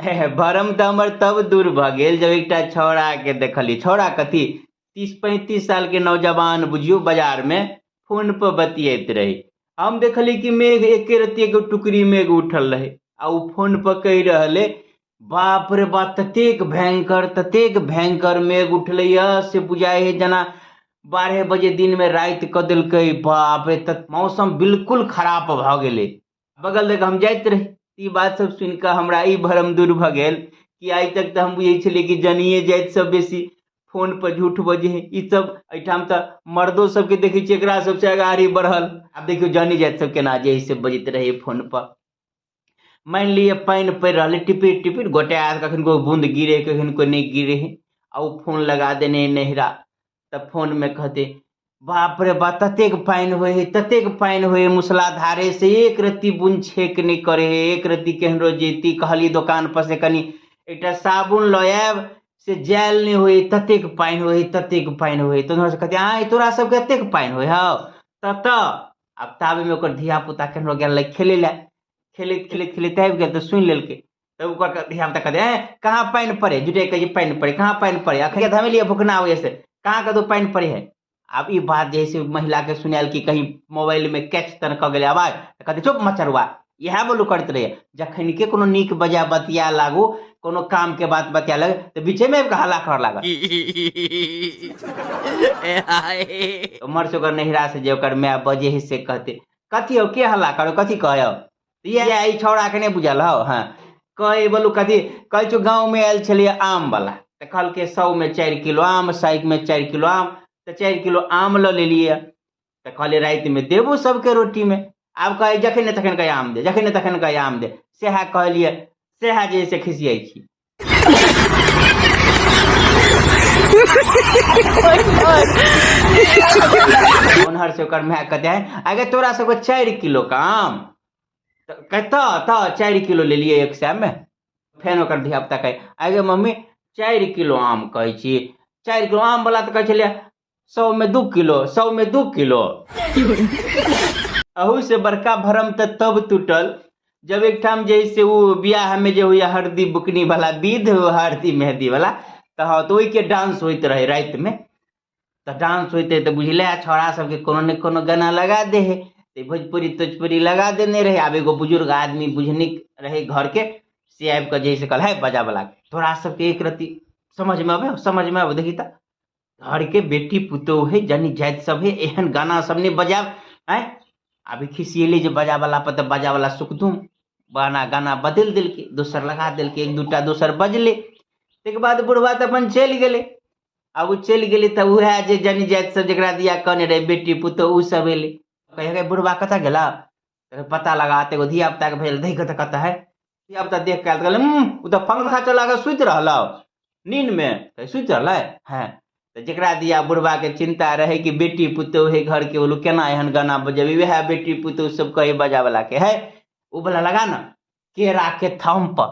भरम तऽ हमर तब दूर भऽ गेल जब एकटा छौड़ाके देखलियै। छौड़ा कथी, 30-35 सालके नौजवान बुझियौ बाजारमे फोन पर बतियाइत रहै। हम देखलियै कि मेघ एके रत्ती एगो टुकड़ी मेघ उठल रहै आ ओ फोन पर कहि रहल अइ, बाप रे बाप ततेक भयंकर ततेक भयंकर मेघ उठलै यऽ से बुझाइ हइ जेना 12 बजे दिनमे राति कऽ देलकै। बाप रे, तऽ मौसम बिल्कुल खराब भऽ गेलै। बगल दऽ कऽ हम जाइत रही, ई बात सब सुनि कऽ हमरा ई भ्रम दूर भऽ गेल कि आइ तक तऽ हम बुझै छलियै कि जनिये जाति सब बेसी फोन पर झूठ बजै हइ। ई सब एहिठाम तऽ मर्दो सबके देखै छियै एकरा सबसँ अगाड़ी बढ़ल। आब देखियौ जनी जाति सब केना जे हइ से बजैत रहै फोन पर। मानि लिअ पानि पड़ि रहलै टिपिर टिपिर, गोटे आयल कखन कोइ बून्द गिरे कखन कोइ नहि गिरे हइ आ ओ फोन लगा देने हइ नहिरा, तऽ फोनमे कहतै बाप रे बाप ततेक पानि होइ हइ ततेक पानि होइ हइ मूसलाधारे से एक रत्ती बून्द छेक नहि करै हइ, एक रत्ती केहनो जैती कहलियै दोकानपर से कनि एकटा साबुन लऽ आयब से जायल नहि होइ हइ, ततेक पानि होइ हइ ततेक पानि होइ हइ। तऽ ओम्हरसँ कहतै आँय तोरा सबके एतेक पानि होइ हौ। तऽ आब ताबेमे ओकर धियापुता केहनो गेल रहै खेलै लए, खेलैत खेलैत खेलैत आबि गेल तऽ सुनि लेलकै। तऽ ओकर धियापुता कहतै ऐं कहाँ पानि पड़े, झूठे कहै छै पानि पड़े, कहाँ पानि पड़े, अखन धमेलियै भुखना होइए से कहाँ कतहु पानि पड़े है। आब ई बात जे है से महिलाके सुनायल कि कहीं मोबाइलमे कैच तऽ कऽ गेलै आवाज, तऽ कहतै चुप मचरुआ, इएह बोलू करैत रहैए। जखन के कोनो नीक बजाय बतिया लागू, कोनो कामके बात बतिया लागे तऽ बीचेमे आबि कऽ हल्ला करऽ लागल। उम्हर से ओकर नहिरा से जे ओकर माय बजे है से कहतै कथी हौ के हल्ला करो कथी कहै हौ, इएह ई छौड़ाके नहि बुझल हौ। हँ कहै बोलू कथी कहै छौ, गाँवमे आयल छलियै आम वाला तऽ कहलकै 100मे 4 किलो आम, 100मे 4 किलो आम, तऽ 4 किलो आम लऽ लेलियै। तऽ कहलियै रातिमे देबो सबके रोटीमे। आब कहै जखन ने तखन कहै आम दे, जखन ने तखन कहै आम दे, सएह कहलियै सएह जे से खिसियाइ छी। ओनहर से ओकर माय कहते अगे तोरा सबके 4 किलो के आम कतऽ तऽ 4 किलो लेलियै 1 सए मे। फेर ओकर धियापुता कहै अगे मम्मी 4 किलो आम कहै छी, 4 किलो आम वाला तऽ कहै छलियै 100 मे 2 किलो, 100 मे 2 किलो। अहू से बड़का भरम तऽ तब टूटल जब एकठाम जे है से ओ बियाहमे जे होइए हरदी बुकनी वाला विध, हरदी मेहदी वाला, तऽ हँ तऽ ओहिके डांस होइत रहै रातिमे। तऽ डांस होइत रहै तऽ बुझले छौड़ा सबके कोनो ने कोनो गाना लगा दे है, तऽ भोजपुरी तोजपुरी लगा देने रहै। आब एगो बुजुर्ग आदमी बुझनिक रहै घरके, से आबि कऽ जे है से कहल है बजा बला तोरा सबके एक रत्ती समझमे अबै, समझमे अबै, देखी तऽ घरके बेटी पुतोहु है जनी जाति सब है, एहन गाना सब नहि बजायब। आँय अभी खिसिएलै जे बजावला पर, तऽ बजावला सुखधुम गाना गाना बदलि देलकै, दोसर लगा देलकै, एक दूटा दोसर बजलै। ताहिके बाद बुढ़बा तऽ अपन चलि गेलै। आब ओ चलि गेलै तऽ उएह जे जनी जाति सब जकरा दिया कहने रहै बेटी पुतोहु ओ सब एलै, कहै बुढ़बा कतऽ गेला, पता लगा तऽ एगो धियापुताके भेजल देखि कऽ तऽ कतऽ है। धियापुता देख कऽ आयल तऽ कहलै ओ तऽ पंखा चला कऽ सुति रहलौ नींदमे, सुति रहलै। हँ तऽ जकरा दिया बुढ़बाके चिन्ता रहै कि बेटी पुतोहु है घरके, बोलू केना एहन गाना बजेबै, वएह बेटी पुतोहु सब कहै बजावलाके है ओ वला लगा ने केराके थम पर।